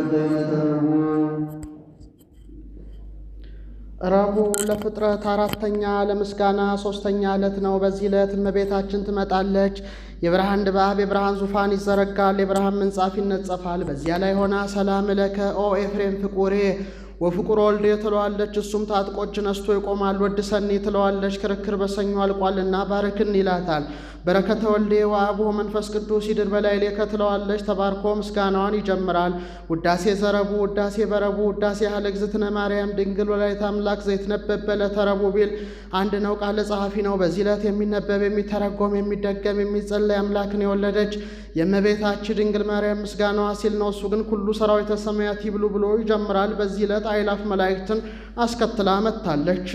በዕለተ ረቡዕ። ረቡዕ ለፍጥረት አራተኛ ለምስጋና ሶስተኛ ዕለት ነው። በዚህ ዕለት እመቤታችን ትመጣለች። የብርሃን ድባብ የብርሃን ዙፋን ይዘረጋል፣ የብርሃን ምንጻፍ ይነጸፋል። በዚያ ላይ ሆና ሰላም ለከ ኦ ኤፍሬም ፍቁሬ ወፍቁር ወልዴ ትለዋለች። እሱም ታጥቆ እጅ ነስቶ ይቆማል። ወድሰኒ ትለዋለች። ክርክር በሰኞ አልቋልና ባርክን ይላታል። በረከተ ወልዴ ወአቡሁ መንፈስ ቅዱስ ይድር በላዕሌከ ትለዋለች። ተባርኮ ምስጋናዋን ይጀምራል። ውዳሴ ዘረቡዕ፣ ውዳሴ በረቡዕ፣ ውዳሴ ሀለ እግዝእትነ ማርያም ድንግል ወላዲተ አምላክ ዘይትነበብ በዕለተ ረቡዕ ቢል አንድ ነው፣ ቃለ ጸሐፊ ነው። በዚህ ዕለት የሚነበብ የሚተረጎም የሚደገም የሚጸለይ አምላክን የወለደች የእመቤታችን ድንግል ማርያም ምስጋናዋ ሲል ነው። እሱ ግን ኩሉ ሰራዊተ ሰማያት ይብሉ ብሎ ይጀምራል። በዚህ ዕለት አእላፍ መላእክትን አስከትላ መጥታለች።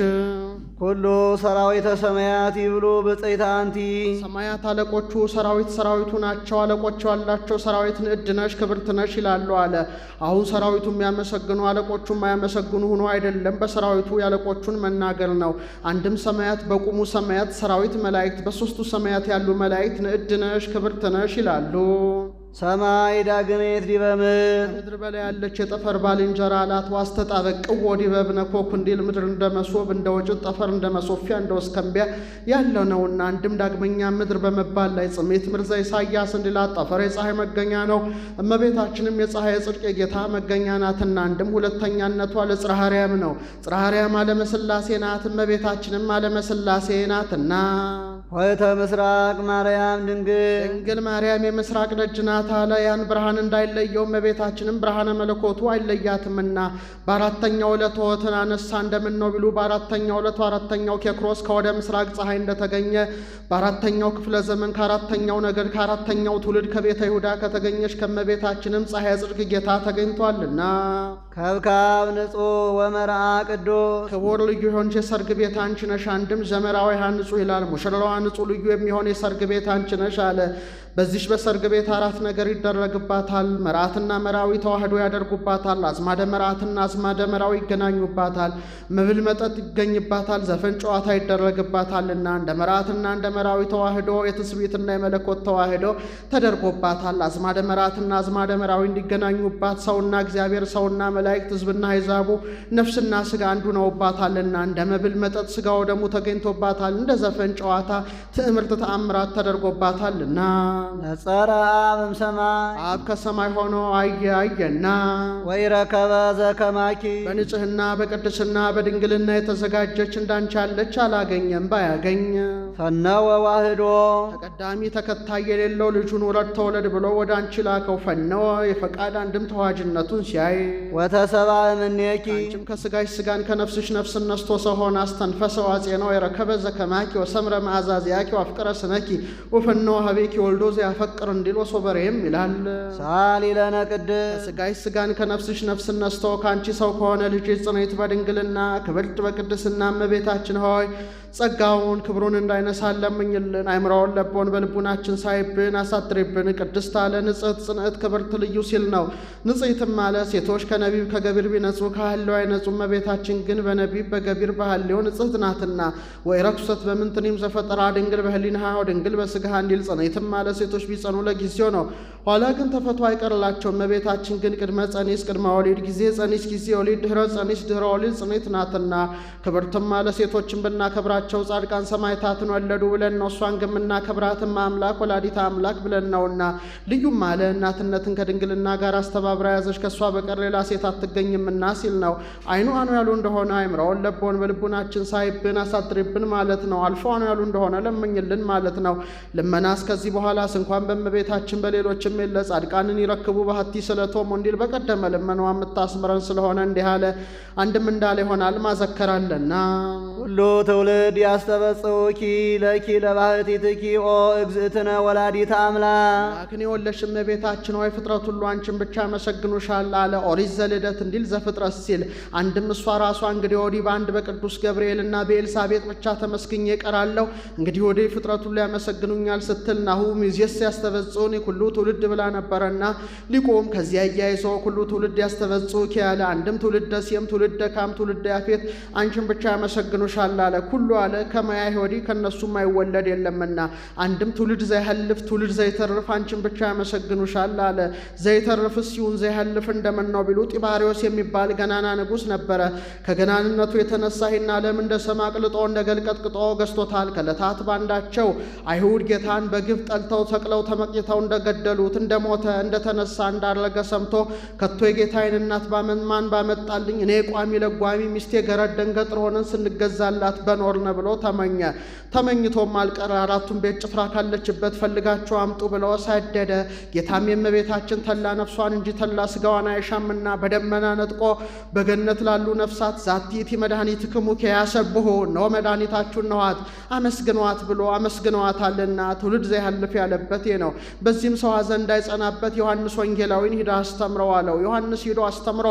ኩሉ ሰራዊተ ሰማያት ይብሉ ብፅዕት አንቲ። ሰማያት አለቆቹ ሰራዊት ሰራዊቱ ናቸው። አለቆቹ ያላቸው ሰራዊት ንዕድ ነሽ ክብርት ነሽ ይላሉ አለ። አሁን ሰራዊቱ የሚያመሰግኑ አለቆቹ የማያመሰግኑ ሆኖ አይደለም፣ በሰራዊቱ ያለቆቹን መናገር ነው። አንድም ሰማያት በቁሙ ሰማያት ሰራዊት መላእክት፣ በሶስቱ ሰማያት ያሉ መላእክት ንዕድ ነሽ ክብርት ነሽ ይላሉ። ሰማይ ዳግሜት ዲበ ምድር። ምድር በላይ ያለች የጠፈር ባልንጀራ አላት። ዋስተጣበቅዎ ዲበ እብነ ኮኩ እንዲል ምድር እንደ መሶብ እንደ ወጭት ጠፈር እንደ መሶፊያ እንደ ወስከንቢያ ያለው ነውና። አንድም ዳግመኛ ምድር በመባል ላይ ጽሜት ምርዘ ኢሳያስ እንዲላት ጠፈር የፀሐይ መገኛ ነው። እመቤታችንም የፀሐይ ጽድቅ የጌታ መገኛ ናትና። አንድም ሁለተኛነቷ ለጽርሐ አርያም ነው። ጽርሐ አርያም ዓለመ ሥላሴ ናት። እመቤታችንም ዓለመ ሥላሴ ናትና። ኆኅተ ምስራቅ ማርያም ድንግል። ድንግል ማርያም የምስራቅ ደጅ ናት አለ። ያን ብርሃን እንዳይለየው እመቤታችንም ብርሃነ መለኮቱ አይለያትምና። በአራተኛው ዕለት ኆኅትን አነሳ እንደምን ነው ቢሉ በአራተኛው ዕለት አራተኛው ኬክሮስ ከወደ ምስራቅ ፀሐይ እንደተገኘ በአራተኛው ክፍለ ዘመን ከአራተኛው ነገድ ከአራተኛው ትውልድ ከቤተ ይሁዳ ከተገኘች ከእመቤታችንም ፀሐይ ጽድቅ ጌታ ተገኝቷልና። ከብካብ ንጹሕ ወመርዓ ቅዱስ። ክቡር ልዩ የሆንሽ የሰርግ ቤት አንቺ ነሽ። አንድም ዘመራዊሃ ንጹሕ ይላል። ሙሽራዋ ንጹሕ ልዩ የሚሆን የሰርግ ቤት አንቺ ነሽ አለ። በዚች በሰርግ ቤት አራት ነገር ይደረግባታል። መርዓትና መራዊ ተዋህዶ ያደርጉባታል። አዝማደ መርዓትና አዝማደ መራዊ ይገናኙባታል። መብል መጠጥ ይገኝባታል። ዘፈን ጨዋታ ይደረግባታልና እንደ መርዓትና እንደ መራዊ ተዋህዶ የትስብእትና የመለኮት ተዋህዶ ተደርጎባታል። አዝማደ መርዓትና አዝማደ መራዊ እንዲገናኙባት ሰውና እግዚአብሔር፣ ሰውና መላእክት፣ ሕዝብና አሕዛቡ፣ ነፍስና ስጋ አንዱ ነውባታልና እንደ መብል መጠጥ ስጋው ደሙ ተገኝቶባታል። እንደ ዘፈን ጨዋታ ትዕምርት ተአምራት ተደርጎባታልና። ነጸረ አብ እምሰማይ። አብ ከሰማይ ሆኖ አየ አየና ወኢረከበ ዘከማኪ። በንጽህና በቅድስና በድንግልና የተዘጋጀች እንዳንቺ ያለች አላገኘም። ባያገኝ ፈነወ ዋህዶ። ተቀዳሚ ተከታይ የሌለው ልጁን ውረድ ተወለድ ብሎ ወደ አንቺ ላከው። ፈነወ የፈቃድ አንድም ተዋጅነቱን ሲያይ ወተሰብአ እምኔኪ። አንቺም ከስጋሽ ስጋን ከነፍስሽ ነፍስን ነስቶ ሰው ሆነ። አስተንፈሰ ወአጼነወ የረከበ ዘከማኪ ወሰምረ መዓዛ ዚአኪ ወአፍቅረ ስነኪ ወፈነወ ሀቤኪ ወልዶ ዘያፈቅር እንዲል ወሶበሬም ይላል። ሳሊ ለነ ቅድስት። ከስጋሽ ስጋን ከነፍስሽ ነፍስን ነስቶ ከአንቺ ሰው ከሆነ ልጅ ጽንዕት በድንግልና ክብርት በቅድስና እመቤታችን ሆይ ጸጋውን ክብሩን እንዳይነሳ ለምኝልን። አእምሮውን ለቦን በልቡናችን ሳይብን አሳድሪብን። ቅድስት አለ ንጽሕት ጽንዕት ክብርት ልዩ ሲል ነው። ንጽሕትም አለ ሴቶች ከነቢብ ከገቢር ቢነጹ ከሐልዮ አይነጹ። እመቤታችን ግን በነቢብ በገቢር በሐልዮ ንጽሕት ናትና። ወኢረኩሰት በምንትኒም ዘፈጠራ ድንግል በህሊናሃ ወድንግል በስጋሃ እንዲል። ጽንዕትም አለ ሴቶች ቢጸኑ ለጊዜው ነው፣ ኋላ ግን ተፈቶ አይቀርላቸው። እመቤታችን ግን ቅድመ ጸኒስ ቅድመ ወሊድ ጊዜ ጸኒስ ጊዜ ወሊድ ድህረ ጸኒስ ድህረ ወሊድ ጽንዕት ናትና። ክብርትም አለ ሴቶችን ብናከብራቸው ጻድቃን ሰማዕታትን ወለዱ ብለን ነው። እሷን ግን የምናከብራትም አምላክ ወላዲተ አምላክ ብለን ነውና። ልዩም አለ እናትነትን ከድንግልና ጋር አስተባብራ ያዘች ከእሷ በቀር ሌላ ሴት አትገኝምና ሲል ነው። አይኑ አኑ ያሉ እንደሆነ አይምረውን ለቦን በልቡናችን ሳይብን አሳድሪብን ማለት ነው። አልፎ አኑ ያሉ እንደሆነ ለምኝልን ማለት ነው። ልመና እስከዚህ በኋላ እንኳን በእመቤታችን በሌሎችም የለ። ጻድቃንን ይረክቡ ባህቲ ስለቶም እንዲል በቀደመ ልመናዋ የምታስምረን ስለሆነ እንዲህ አለ። አንድም እንዳለ ይሆናል ማዘከራለና። ኩሉ ትውልድ ያስተበጽኡኪ ለኪ ለባሕቲትኪ ኦ እግዝእትነ ወላዲተ አምላክ። አምላክን የወለድሽ እመቤታችን ሆይ ፍጥረት ሁሉ አንቺን ብቻ ያመሰግኑሻል አለ። ኦሪት ዘልደት እንዲል ዘፍጥረት ሲል አንድም እሷ ራሷ እንግዲህ ወዲህ በአንድ በቅዱስ ገብርኤልና በኤልሳቤጥ ብቻ ተመስግኜ እቀራለሁ እንግዲህ ወዲህ ፍጥረት ሁሉ ያመሰግኑኛል ስትል ናሁ ሚዜስ ያስተበጽኡኒ ኩሉ ትውልድ ብላ ነበረና ሊቁም ከዚያ አያይዞ ኩሉ ትውልድ ያስተበጽኡኪ ያለ። አንድም ትውልደ ሴም፣ ትውልደ ካም፣ ትውልደ ያፌት አንቺን ብቻ ያመሰግኑሻል ያመሰግኑሻል አለ። ኩሉ አለ ከመ አይሁድ ከእነሱ የማይወለድ የለምና። አንድም ትውልድ ዘይሀልፍ ትውልድ ዘይተርፍ አንቺን ብቻ ያመሰግኑሻል አለ። ዘይተርፍስ ይሁን ዘይሀልፍ እንደምን ነው ቢሉ ጢባሪዎስ የሚባል ገናና ንጉሥ ነበረ። ከገናንነቱ የተነሳ ይህን ዓለም እንደ ሰም አቅልጦ እንደ ገል ቀጥቅጦ ገዝቶታል። ከዕለታት ባንዳቸው አይሁድ ጌታን በግፍ ጠልተው ሰቅለው ተመቅኝተው እንደገደሉት፣ እንደሞተ፣ እንደተነሳ፣ እንዳረገ ሰምቶ ከቶ የጌታዬን እናት ማን ባመጣልኝ፣ እኔ ቋሚ ለጓሚ ሚስቴ ገረድ ደንገጥር ሆነን ስንገዛላት በኖርን ብሎ ተመኘ። ተመኝቶም አልቀረ፣ አራቱን ቤት ጭፍራ ካለችበት ፈልጋቸው አምጡ ብሎ ሰደደ። ጌታም የእመቤታችን ተላ ነፍሷን እንጂ ተላ ስጋዋን አይሻምና በደመና ነጥቆ በገነት ላሉ ነፍሳት ዛቲ ይእቲ መድኃኒትክሙ ኪያየ ሰብሑ፣ እነሆ መድኃኒታችሁ ነዋት አመስግኗት ብሎ አመስግነዋታልና ትውልድ ዘይሀልፍ ያለበት ነው። በዚህም ሰው ሐዘን እንዳይጸናበት ዮሐንስ ወንጌላዊን ሂዶ አስተምረው አለው። ዮሐንስ ሂዶ አስተምሮ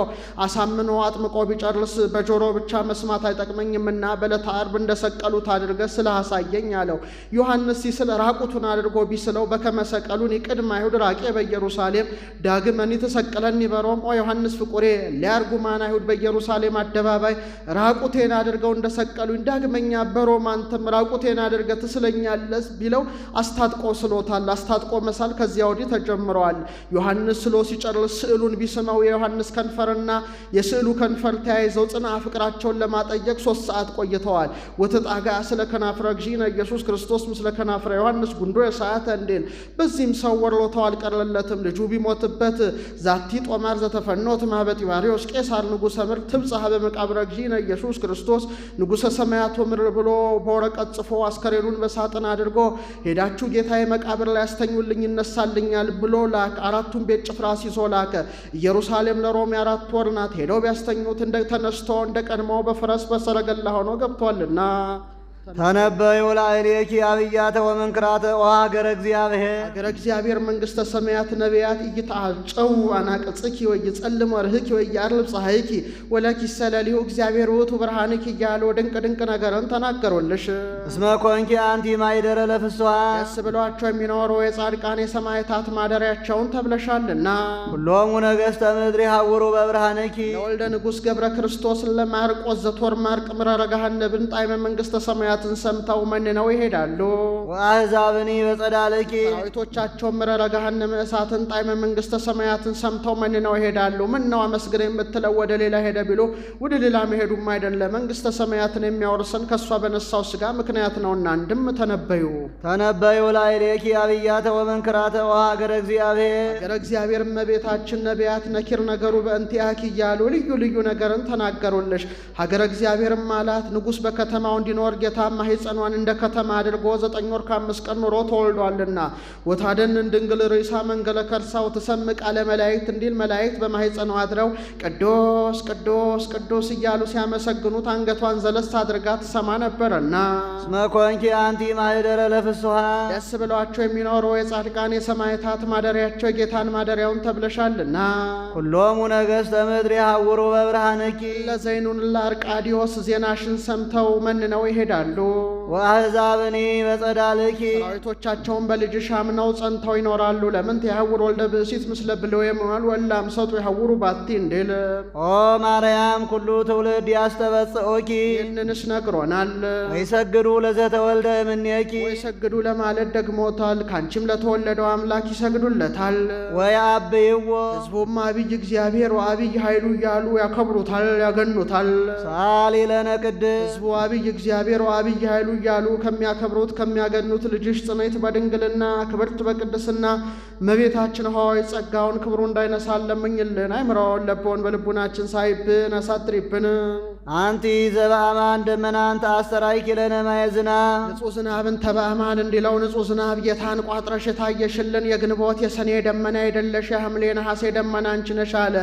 አሳምኖ አጥምቆ ቢጨርስ በጆሮ ብቻ መስማት አይጠቅመኝምና በዕለተ ዓርብ እንደሰቀሉት አድርገህ ስለ አሳየኝ አለው። ዮሐንስ ሲስል ራቁቱን አድርጎ ቢስለው በከመ ሰቀሉኒ ቅድመ አይሁድ ራቄ በኢየሩሳሌም ዳግመኒ ተሰቅለኒ በሮም ኦ ዮሐንስ ፍቁሬ፣ ሊያርጉማን አይሁድ በኢየሩሳሌም አደባባይ ራቁቴን አድርገው እንደሰቀሉኝ ዳግመኛ በሮም አንተም ራቁቴን አድርገህ ትስለኛለህ ቢለው አስታጥቆ ስሎታል። አስታጥቆ መሳል ከዚያ ወዲህ ተጀምረዋል። ዮሐንስ ስሎ ሲጨርስ ስዕሉን ቢስመው የዮሐንስ ከንፈርና የስዕሉ ከንፈር ተያይዘው ጽና ፍቅራቸውን ለማጠየቅ 3 ሰዓት ቆይተዋል። ወተጣጋ ስለ ከናፍረ እግዚእነ ኢየሱስ ክርስቶስ ምስለ ከናፍረ ዮሐንስ ጉንዶ የሰዓተ እንዲል። በዚህም ሰው ወርሎተው አልቀረለትም። ልጁ ቢሞትበት ዛቲ ጦማር ዘተፈኖት ማኅበ ጢባርዮስ ቄሳር ንጉሠ ምድር ትብጽሕ በመቃብረ እግዚእነ ኢየሱስ ክርስቶስ ንጉሠ ሰማያት ወምድር ብሎ በወረቀት ጽፎ አስከሬኑን በሳጥን አድርጎ ሄዳችሁ ጌታዬ መቃብር ላይ ያስተኙልኝ ይነሳልኛል ብሎ ላክ። አራቱን ቤት ጭፍራ ሲዞ ላከ። ኢየሩሳሌም ለሮም የ4 ወር ናት። ሄደው ቢያስተኙት እንደ ተነስቶ እንደ ቀድሞው በፈረስ በሰረገላ ሆኖ ገብቷልና። ተነበዩ ላዕሌኪ አብያተ ወመንክራተ ወሀገረ እግዚአብሔር። ሀገረ እግዚአብሔር መንግሥተ ሰማያት ነቢያት ኢይትዐጨው አናቅጽኪ ወኢይጸልም ወርህኪ ወኢያርብ ፀሐይኪ ወለኪ ሰለሊሁ እግዚአብሔር ውእቱ ብርሃንኪ እያሉ ድንቅ ድንቅ ነገርን ተናገሩልሽ። እስመ ኮንኪ አንቲ ማኅደረ ለፍስሓ፣ ደስ ብሏቸው የሚኖሩ የጻድቃን የሰማዕታት ማደሪያቸውን ተብለሻልና። ኩሎሙ ነገሥተ ምድር ይሐውሩ በብርሃንኪ። ለወልደ ንጉሥ ገብረ ክርስቶስ ለማርቆስ ዘቶር ማርቅ ምረረ ገሃነብን ጣዕመ መንግሥተ ሰማያትን ሰምተው መንነው ይሄዳሉ። ወአሕዛብኒ በጸዳልኪ። ሰራዊቶቻቸው ምረረ ገሃነመ እሳትን ጣዕመ መንግሥተ ሰማያትን ሰምተው መንነው ይሄዳሉ። ምን ነው አመስግን የምትለው ወደ ሌላ ሄደ ቢሉ ወደ ሌላ መሄዱም አይደለም፣ መንግሥተ ሰማያትን የሚያወርሰን ከእሷ በነሳው ሥጋ ምክንያት ነውና። አንድም ተነበዩ። ተነበዩ ላዕሌኪ አብያተ ወመንክራተ ወሀገረ እግዚአብሔር። ሀገረ እግዚአብሔር እመቤታችን ነቢያት ነኪር ነገሩ በእንቲአኪ እያሉ ልዩ ልዩ ነገርን ተናገሩልሽ። ሀገረ እግዚአብሔርም አላት ንጉሥ በከተማው እንዲኖር ጌታ ማኅፀኗን እንደ ከተማ አድርጎ 9 ወር ከ5 ቀን ኑሮ ተወልዷልና። ወታደንን ድንግል ርእሳ መንገለ ከርሳ ወትሰምዕ ቃለ መላእክት እንዲል መላእክት በማኅፀኗ አድረው ቅዱስ ቅዱስ ቅዱስ እያሉ ሲያመሰግኑት አንገቷን ዘለስ አድርጋ ትሰማ ነበርና። እስመ ኮንኪ አንቲ ማኅደረ ለፍስሓ፣ ደስ ብሏቸው የሚኖሩ የጻድቃን የሰማዕታት ማደሪያቸው የጌታን ማደሪያውን ተብለሻልና። ኩሎሙ ነገሥተ ምድር ይሐውሩ በብርሃንኪ። ለዘይኑን ለአርቃዲዎስ ዜናሽን ሰምተው መንነው ይሄዳሉ። ወአሕዛብኒ በጸዳልኪ። ሰራዊቶቻቸውን በልጅሽ አምነው ጸንተው ይኖራሉ። ለምንት ያሐውር ወልደ ብእሲት ምስለ ብልዌ መዋል ወላ አምሰጡ ያሐውሩ ባቲ እንዲል። ኦ ማርያም ኩሉ ትውልድ ያስተበጽኦኪ። ይህንንስ ነግሮናል። ወይሰግዱ ለዘተወልደ እምኔኪ። ወይሰግዱ ለማለት ደግሞታል። ካንቺም ለተወለደው አምላክ ይሰግዱለታል። ወየዐብይዎ። ሕዝቡም አብይ እግዚአብሔር ወአብይ ኃይሉ እያሉ ያከብሩታል፣ ያገኑታል። ሰአሊ ለነ ቅድስት። ሕዝቡ አብይ እግዚአብሔር ወአብይ ኃይሉ እያሉ ከሚያከብሩት ከሚያገኑት ልጅሽ ጽንዕት በድንግልና ክብርት በቅድስና እመቤታችን ሆይ ጸጋውን ክብሩ እንዳይነሳን ለምኝልን። አእምሮውን ለብዎን በልቡናችን ሳይብን አሳድሪብን። አንቲ ዘበአማን ደመናን ተአስተራይኪ ለነ ማየ ዝናብ። ንጹሕ ዝናብን ተበአማን እንዲለው ንጹሕ ዝናብ ጌታን ቋጥረሽ የታየሽልን የግንቦት የሰኔ ደመና የደለሽ የሐምሌ ነሐሴ ደመና አንቺ ነሽ አለ።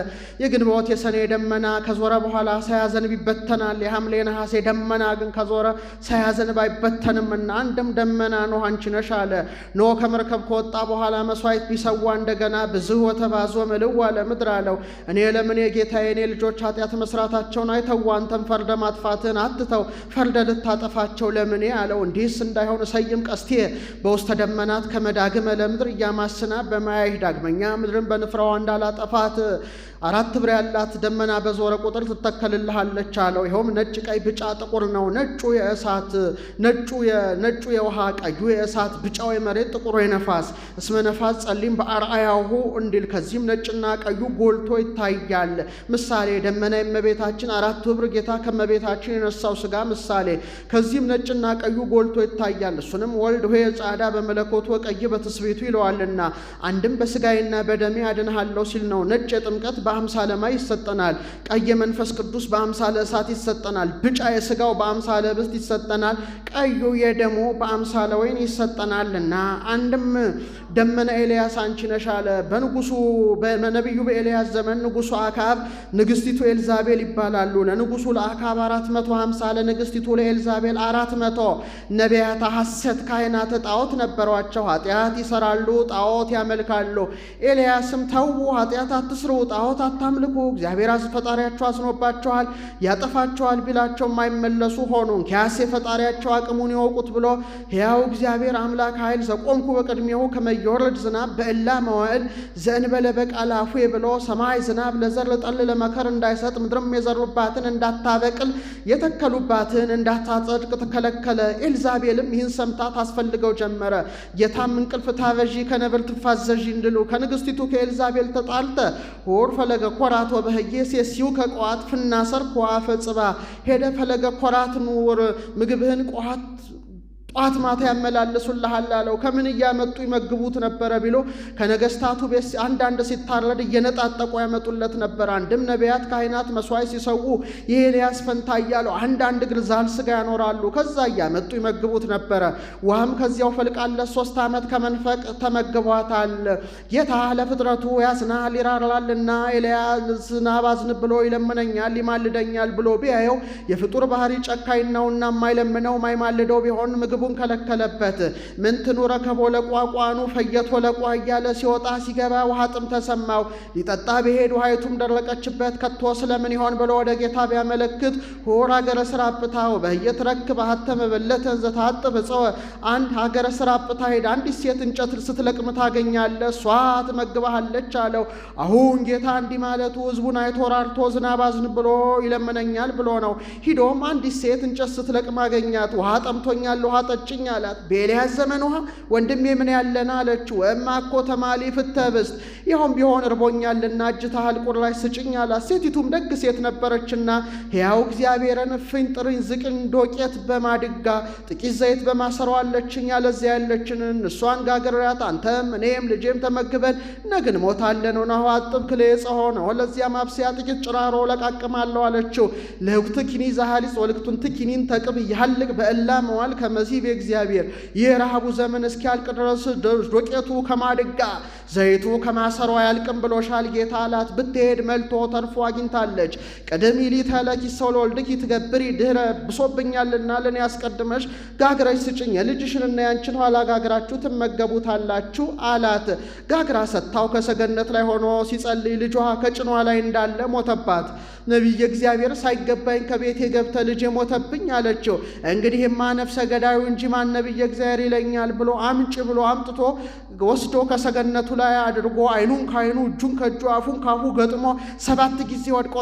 የግንቦት የሰኔ ደመና ከዞረ በኋላ ሳያዘንብ ይበተናል። የሐምሌ ነሐሴ ደመና ግን ከዞረ ሳያዘንብ አይበተንምና አንድም ደመና ኖህ አንቺ ነሽ አለ። ኖህ ከመርከብ ከወጣ በኋላ መስዋዕት ቢሰዋ እንደገና ብዝኅ ወተባዝሖ ምልዋ ለምድር አለው። እኔ ለምን የጌታዬ እኔ ልጆች ኃጢአት መስራታቸውን አይተው አንተም ፈርደ ማጥፋትህን አትተው፣ ፈርደ ልታጠፋቸው ለምኔ አለው። እንዲህስ እንዳይሆን እሰይም ቀስቴ በውስተ ደመናት ከመዳግመ ለምድር እያማስና በማያይህ ዳግመኛ ምድርን በንፍራዋ እንዳላጠፋት አራት ኅብር ያላት ደመና በዞረ ቁጥር ትተከልልሃለች አለው። ይኸውም ነጭ፣ ቀይ፣ ብጫ፣ ጥቁር ነው። ነጩ የእሳት ነጩ የውሃ፣ ቀዩ የእሳት፣ ብጫው የመሬት፣ ጥቁሩ የነፋስ። እስመ ነፋስ ጸሊም በአርአያሁ እንዲል ከዚህም ነጭና ቀዩ ጎልቶ ይታያል። ምሳሌ ደመና የእመቤታችን አራቱ ኅብር ጌታ ከእመቤታችን የነሳው ሥጋ ምሳሌ። ከዚህም ነጭና ቀዩ ጎልቶ ይታያል። እሱንም ወልድ ሆይ ጻዕዳ በመለኮቱ ወቀይ በትስብእቱ ይለዋልና አንድም በሥጋዬና በደሜ አድንሃለሁ ሲል ነው። ነጭ የጥምቀት በአምሳለ ማይ ይሰጠናል። ቀይ የመንፈስ ቅዱስ በአምሳለ እሳት ይሰጠናል። ብጫ የሥጋው በአምሳለ ኅብስት ይሰጠናል። ቀዩ የደሙ በአምሳለ ወይን ይሰጠናልና አንድም ደመና ኤልያስ አንቺ ነሽ አለ። በንጉሱ በነቢዩ በኤልያስ ዘመን ንጉሱ አክዓብ ንግስቲቱ ኤልዛቤል ይባላሉ። ለንጉሱ ለአክዓብ 450 ለንግስቲቱ ለኤልዛቤል 400 ነቢያተ ሐሰት ካህናተ ጣዖት ነበሯቸው። ኃጢአት ይሰራሉ፣ ጣዖት ያመልካሉ። ኤልያስም ተዉ፣ ኃጢአት አትስሩ፣ ጣዖት አታምልኩ፣ እግዚአብሔር ፈጣሪያቸው አዝኖባቸዋል፣ ያጠፋቸዋል ቢላቸው የማይመለሱ ሆኑ። እንኪያስ የፈጣሪያቸው አቅሙን ይወቁት ብሎ ሕያው እግዚአብሔር አምላክ ኃይል ዘቆምኩ በቅድሜሁ ከመ ኢይወርድ ዝናብ በእላ መዋዕል ዘእንበለ በቃለ አፉ ብሎ ሰማይ ዝናብ ለዘር ለጠል ለመከር እንዳይሰጥ ምድርም የዘሩባትን እንዳታበቅል የተከሉባትን እንዳታጸድቅ ተከለከለ። ኤልዛቤልም ይህን ሰምታ ታስፈልገው ጀመረ። ጌታም እንቅልፍ ታበዢ ከነብር ትፋዘዢ እንድሉ ከንግስቲቱ ከኤልዛቤል ተጣልተ ሆር ፈለገ ኮራት ወበህዬ ሴሲው ከቋት ፍናሰር ከዋፈ ጽባ ሄደ ፈለገ ኮራት ኑር ምግብህን ቋት ጧት ማታ ያመላልሱልሃል አለው። ከምን እያመጡ ይመግቡት ነበረ ቢሎ ከነገስታቱ ቤት አንዳንድ ሲታረድ እየነጣጠቁ ያመጡለት ነበር። አንድም ነቢያት ካህናት መስዋዕት ሲሰዉ የኤልያስ ፈንታ እያሉ አንዳንድ ግርዛል ስጋ ያኖራሉ። ከዛ እያመጡ ይመግቡት ነበረ። ውሃም ከዚያው ፈልቃለት 3 ዓመት ከመንፈቅ ተመግቧታል። ጌታ ለፍጥረቱ ያዝናል ይራራልና ኤልያስ ዝናብ አዝንብ ብሎ ይለምነኛል ይማልደኛል ብሎ ቢያየው የፍጡር ባህሪ ጨካኝ ነውና የማይለምነው የማይማልደው ቢሆን ምግቡን ከለከለበት። ምንትኑ ረከቦ ለቋቋኑ ፈየቶ ለቋ እያለ ሲወጣ ሲገባ ውሃ ጥም ተሰማው። ሊጠጣ ቢሄድ ውሃይቱም ደረቀችበት። ከቶ ስለምን ይሆን ብሎ ወደ ጌታ ቢያመለክት ሆር ሀገረ ስራጵታ ወበህየ ትረክብ አሐተ መበለተ ዘታጥብ ዕፀወ። አንድ ሀገረ ስራጵታ ሄድ አንዲት ሴት እንጨት ስትለቅም ታገኛለህ፣ እሷ ትመግብሃለች አለው። አሁን ጌታ እንዲህ ማለቱ ሕዝቡን አይቶ ራርቶ ዝናብ አዝንብ ብሎ ይለምነኛል ብሎ ነው። ሂዶም አንዲት ሴት እንጨት ስትለቅም አገኛት። ውሃ ጠምቶኛል፣ ውሃ ጠጭኝ አላት። በኤልያስ ዘመን ውሃ ወንድሜ ምን ያለና አለችው። ወእማ እኮ ተማሊ ፍተብስት ይኸውም ቢሆን እርቦኛልና እጅ ታህል ቁራሽ ስጭኝ አላት። ሴቲቱም ደግ ሴት ነበረችና ሕያው እግዚአብሔርን እፍኝ ጥርኝ ዝቅኝ ዶቄት በማድጋ ጥቂት ዘይት በማሰሮ አለችኝ፣ ያለዚያ ያለችንን እሷን ጋግሬያት አንተም እኔም ልጄም ተመግበን ነገ እንሞታለን። ናሁ አጥብ ክልኤ ሆነ ለዚያ ማብሰያ ጥቂት ጭራሮ ለቃቅማለሁ አለችው። ለህኩትኪኒ ዘሃሊጽ ወልክቱን ትኪኒን ተቅብ ይሃልቅ በእላ መዋል ከመዚህ እግዚአብሔር ይህ ረሃቡ ዘመን እስኪያልቅ ድረስ ዶቄቱ ከማድጋ ዘይቱ ከማሰሮ አያልቅም ብሎሻል ጌታ አላት። ብትሄድ መልቶ ተርፎ አግኝታለች። ቅድም ይሊተ ለኪሰው ለወልድኪ ትገብሪ ድህረ ብሶብኛልና ለእኔ አስቀድመሽ ጋግረሽ ስጭኝ የልጅሽንና ያንችን ኋላ ጋግራችሁ ትመገቡታላችሁ አላት። ጋግራ ሰጥታው ከሰገነት ላይ ሆኖ ሲጸልይ ልጇ ከጭኗ ላይ እንዳለ ሞተባት። ነቢየ እግዚአብሔር ሳይገባኝ ከቤቴ ገብተ ልጅ ሞተብኝ አለችው። እንግዲህማ ነፍሰ ገዳዩ እንጂ ማን ነቢየ እግዚአብሔር ይለኛል ብሎ አምጭ ብሎ አምጥቶ ወስዶ ከሰገነቱ ላይ አድርጎ አይኑን ከአይኑ እጁን ከእጁ አፉን ካፉ ገጥሞ 7 ጊዜ ወድቆ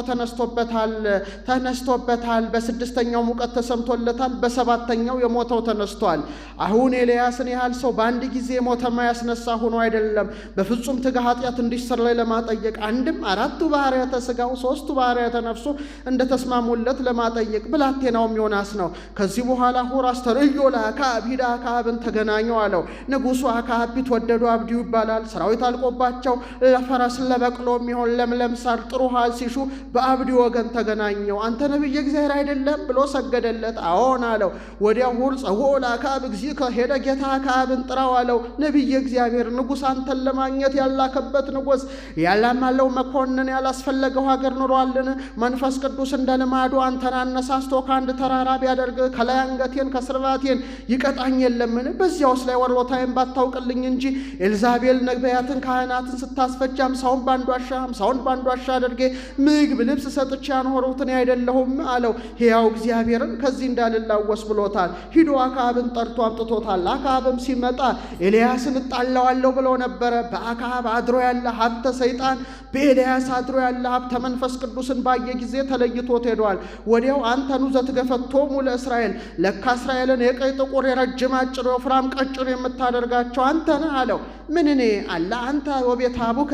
ተነስቶበታል። በ6ኛው ሙቀት ተሰምቶለታል። በ7ኛው የሞተው ተነስቷል። አሁን ኤልያስን ያህል ሰው በአንድ ጊዜ የሞተ ማያስነሳ ሆኖ አይደለም። በፍጹም ትጋት ኃጢአት እንዲሰረይ ለማጠየቅ አንድም 4ቱ ባህርያተ ሥጋው 3ቱ ባህርያተ ነፍሱ እንደተስማሙለት ለማጠየቅ ብላቴናውም ዮናስ ነው። ከዚህ በኋላ ሆር አስተርእዮ ለአክዓብ ሂድ አክዓብን ተገናኘው አለው። ንጉሱ አክዓብ ቢትወደዱ አብዲው ይባላል። ሰራዊት አልቆባቸው ለፈረስ ለበቅሎ የሚሆን ለምለም ሳር ጥሩ ውሃ ሲሹ በአብዲው ወገን ተገናኘው። አንተ ነቢየ እግዚአብሔር አይደለም ብሎ ሰገደለት። አዎን አለው። ወዲያው ሆር ጸውዖ ለአክዓብ እግዚእከ ሄደ ጌታ አክዓብን ጥራው አለው። ነቢየ እግዚአብሔር ንጉስ አንተን ለማግኘት ያላከበት ንጉስ ያላማለው መኮንን ያላስፈለገው ሀገር ኑሯልን? መንፈስ ቅዱስ እንደ ልማዱ አንተን አነሳስቶ ከአንድ ተራራ ቢያደርግ ከላይ አንገቴን ከስርባቴን ይቀጣኝ የለምን? በዚያውስ ላይ ወሮታዬን ባታውቅልኝ እንጂ ኤልዛቤል ነቢያትን ካህናትን ስታስፈጅ 50ውን በአንድ ዋሻ 50ውን በአንድ ዋሻ አድርጌ ምግብ ልብስ ሰጥቼ ያኖርሁት እኔ አይደለሁም አለው። ሕያው እግዚአብሔርን ከዚህ እንዳልላወስ ብሎታል። ሂዶ አክዓብን ጠርቶ አምጥቶታል። አክዓብም ሲመጣ ኤልያስን እጣለዋለሁ ብሎ ነበረ። በአክዓብ አድሮ ያለ ሀብተ ሰይጣን በኤልያስ አድሮ ያለ ሀብተ መንፈስ ቅዱስን ባየ ጊዜ ተለይቶት ሄዷል። ወዲያው አንተኑ ዘትገፈቶሙ ለእስራኤል፣ ለካ እስራኤልን የቀይ ጥቁር፣ የረጅም አጭር፣ የወፍራም ቀጭን የምታደርጋቸው አንተ ነህ አለው። ምን እኔ አለ አንተ ወቤተ አቡከ፣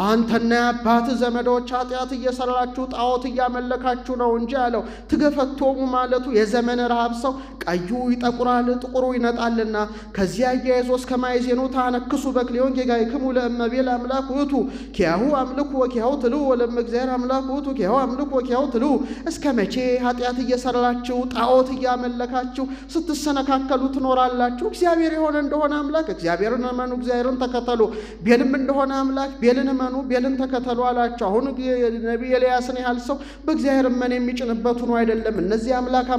አንተና የአባትህ ዘመዶች ኃጢአት እየሰራችሁ ጣዖት እያመለካችሁ ነው እንጂ አለው። ትገፈቶሙ ማለቱ የዘመነ ረሃብ ሰው ቀዩ ይጠቁራል ጥቁሩ ይነጣልና። ከዚያ አያይዞ እስከ ማይዜኑ ታነክሱ በክሊዮን ጌጋይክሙ ለእመቤል አምላክ ውእቱ ኪያሁ አምልኩ ወኪያሁ ትልው ወለእመ እግዚአብሔር አምላክ ውእቱ ኪያሁ አምልኩ ወኪያሁ ትልው። እስከ መቼ ኃጢአት እየሰራችሁ ጣዖት እያመለካችሁ ስትሰነካከሉ ትኖራላችሁ? እግዚአብሔር የሆነ እንደሆነ አምላክ እግዚአብሔርን እመኑ፣ እግዚአብሔርን ተከተሉ። ቤልም እንደሆነ አምላክ ቤልን እመኑ፣ ቤልን ተከተሉ አላቸው። አሁን ነቢይ ኤልያስን ያህል ሰው በእግዚአብሔር እመን የሚጭንበት ሆኖ አይደለም። እነዚህ አምላክ አምላክ